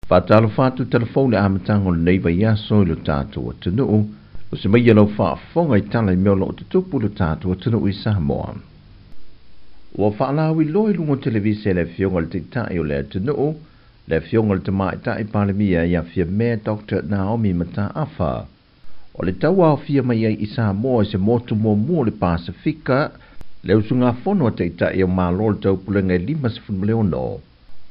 Faatalofa atu telefoni le amataga o lenei vaiaso i lo tatou atunuu, o se mai lau faafofoga i tala i mea o loo tutupu lo tatou atunuu i Samoa. Ua faalauiloa i luga o televise le afioga i le Taitai o le atunuu, le afioga i le Tamaitai Palemia ia Fiamē Dr. Naomi Mataafa. O le tauaofia mai ai i Samoa i se motu muamua o le Pasefika, le usugafono a Taitai o Malo o le Taupulega e 56.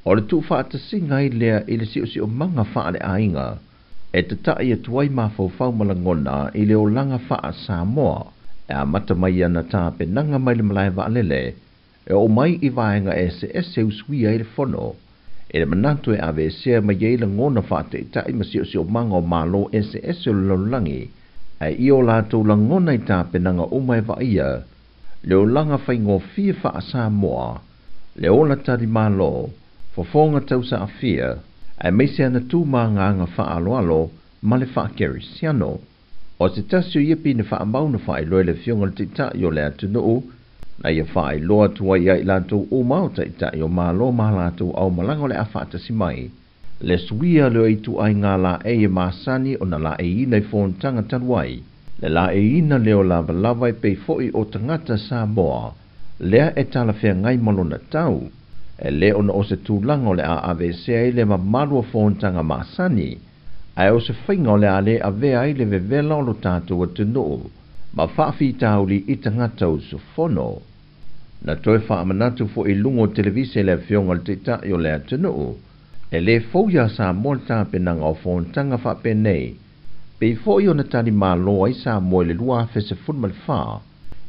O le tuufaatasiga ai lea i le siosiomaga faaleaiga e tata'i atu ai mafaufau ma lagona i le olaga faa-Samoa e amata mai ana tapenaga mai le malae vaalele e oo mai i vaega eseese usuia ai le fono e le manatu e aveesea mai ai lagona faataitai ma siosiomaga o malo eseese o le lalolagi ae ia o latou lagona i tapenaga uma e vaaia le olaga faigofie faa-Samoa, le ola talimalo, fofoga tausaafia, aemaise ana tu ma agaga faaaloalo ma le faakerisiano. O se tasi o ia pine faamau na faailoa i le afioga i le Taitai o le atunuu, na ia faailoa atu ai ia i latou uma o Taitai o Malo ma latou aumalaga o le a faatasi mai. Le suia lea o ituaiga laei e masani ona laeiina i fonotaga talu ai. Le laeiina lea o lavalava e pei foi o tagata Samoa, lea e talafeagai ma lona tau. E le ona o se tulaga o le a aveesea ai le mamalu o fonotaga masani, ae o se faiga o le a le avea ai le vevela o lo tatou atunuu ma faafitauli i tagata usufono. Na toe faamanatu foi i luga o televise le afioga i le Taitai o le atunuu, e lē fou iā Samoa le tapenaga o fonotaga faapenei, pei foi ona talimalo ai Samoa i le 2014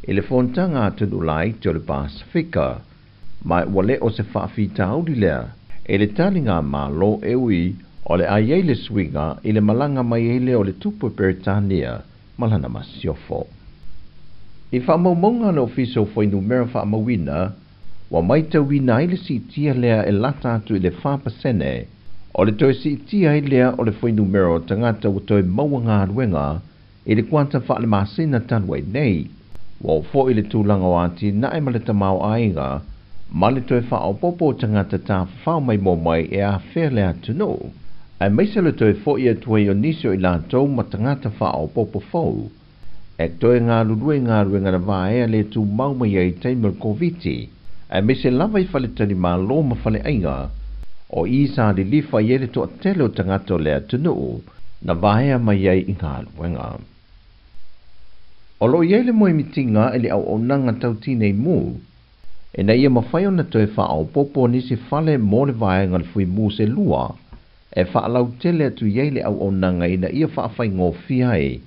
i le fonotaga atunuu laiti o le Pasefika, ma ua le o se faafitauli lea e le taligamalo e ui o le a i ai le suiga i le malaga mai ai lea o le tupu o Peretania ma lana masiofo. I faamaumauga a le Ofisa o Fuainumera Faamauina, ua matauina ai le siitia lea e lata atu i le 4% o le toe siitia ai lea o le fuainumera o tagata ua toe maua galuega i le kuata faalemasina talu ai nei. Ua oo foi le tulaga o atinae ma le tamaoaiga ma le toe faaopoopo o tagata tafafao maimoa mai e afea le atunuu, aemaise le toe fo'i atu ai o nisi o i latou ma tagata faaopoopo fou e toe galulue i galuega na vaea le tumau mai ai i taimi o le Koviti, aemaise lava i faletalimalo ma faleaiga o i sa lilifa i ai le toatele o tagata o le atunuu na vaea mai ai i galuega. O loo i ai le moemitiga i le auaunaga tau tinei mu, ina ia mafai ona toe faaopoopo nisi fale mo le vaega o le fuimu se lua e faalautele atu i ai le auaunaga ina ia faafaigofie ai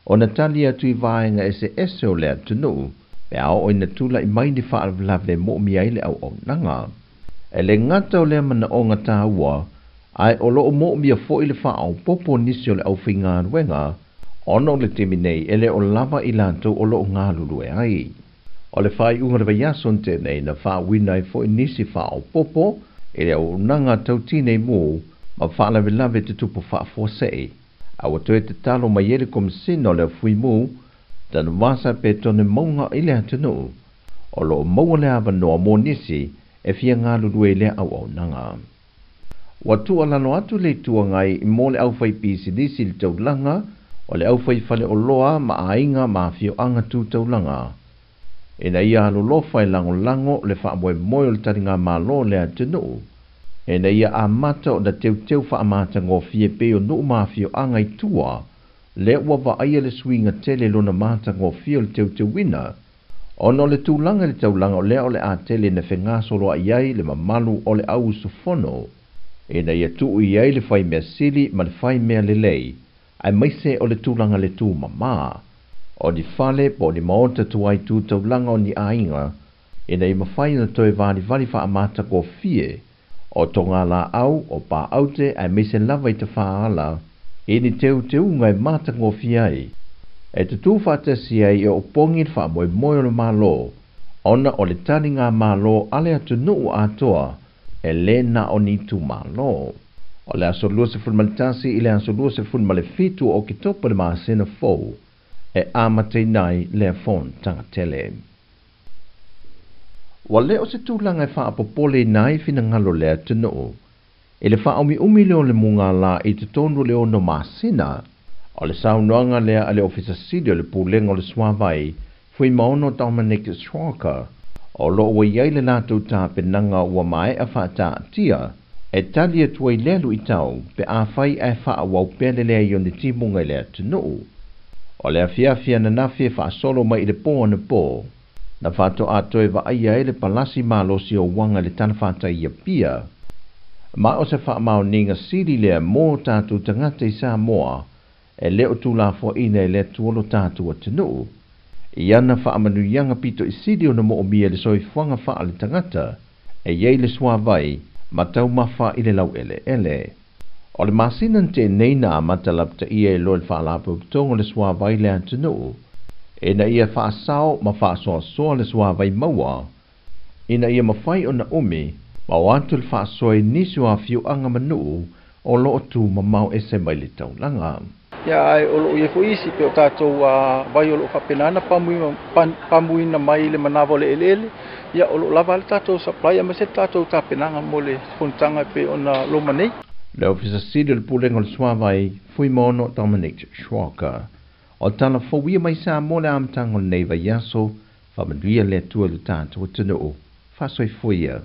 ona tali atu i vaega eseese o le atunuu pe a oo ina tula'i mai ni faalavelave e moomia ai le auaunaga. E le gata o lea manaoga tāua, ae o loo moomia foi le faaopoopo nisi o le aufaigaluega ona o le taimi nei e le o lava i latou o loo galulue ai. O le faaiuga o le vaiaso na tea nei na faauiina ai foi nisi faaopoopo i le auaunaga tau tinei mu ma faalavelave tutupu faafuasei. A ua toe tatalo mai ai le Komesina o le Fuimu Tanuvasa Petone Mauga i le atunuu o loo maua le avanoa mo nisi e fia galulue i lea auaunaga. Ua tuualalo atu le Itu Agai mo le aufaipisinisi i le taulaga o le aufaifaleoloa ma aiga ma afioaga tu taulaga ina ia alolofa e lagolago le faamoemoe o le taligamalo o le atunuu ina ia amata ona teuteu faamatagofie pei o nuu ma afioaga i tua lea ua vaaia le suiga tele lona matagofie o le teuteuina ona o le tulaga i le taulaga o lea o le a tele ina fegasoloai ai le mamalu o le au usufono ina ia tuu i ai le faimea sili ma le faimea lelei aemaise o le tulaga le tumamā o ni fale po o ni maota tuai tu taulaga o ni aiga ina ia mafai ona toe valivali faamatagofie o togalaau o paaute aemaise lava i tafaala i ni teuteuga e matagofie ai e tutū faatasi ai e opogi le faamoemoe o le Malo ona o le taligamalo a le atunuu atoa e lē na o ni itumalo. O le aso 21 i le aso 27 o Oketopa le masina fou e amataina ai lea fonotaga tele. Ua le o se tulaga e faapopoleina ai finagalo o le atunuu I le faaumiumi lea o le mugala i totonu o le 6 masina. O le saunoaga lea a le Ofisa Sili o le Pulega o le Suavai, Fuimaono Dominic Schwalger, o loo ua i ai le latou tapenaga ua maea faataatia e tali atu ai lea luitau pe afai ae faaauau pea le leai o ni timuga i le atunuu. O le afiafi ananafi e faasolo mai i le po anapo, na faatoa toe vaaia ai le palasi malosi o uaga i le talafatai i Apia. Ma o se faamaoniga sili lea mo tatou tagata i Samoa e le o tulafoaina e le Atua lo tatou atunuu. I ana faamanuiaga pito i sili ona moomia le soifuaga faale-tagata e i ai le suavai ma taumafa i le laueleele. O le masina na tea nei na amata lapataia ai loa le faalapotopotoga o le suavai i le atunuu, ina ia faasao ma faasoasoa le suavai maua, ina ia mafai ona umi ma o atu le faasoa i nisi o afioaga ma nuu o loo tumamao ese mai le taulaga. Ia, ae o loo i ai foi isi pei o tatou vai o loo faapena ona pamuina mai i le manava o le eleele. Ia, o loo lava le tatou supply aemaise le tatou tapenaga mo le fonotaga e pei ona loma nei. Le Ofisa Sili o le Pulega o le Suavai, Fuimaono Dominic Schwalger. O tala fou ia mai Samoa le amataga o lenei vaiaso, faamanuia le Atua i lo tatou atunuu. Faasoifua ia.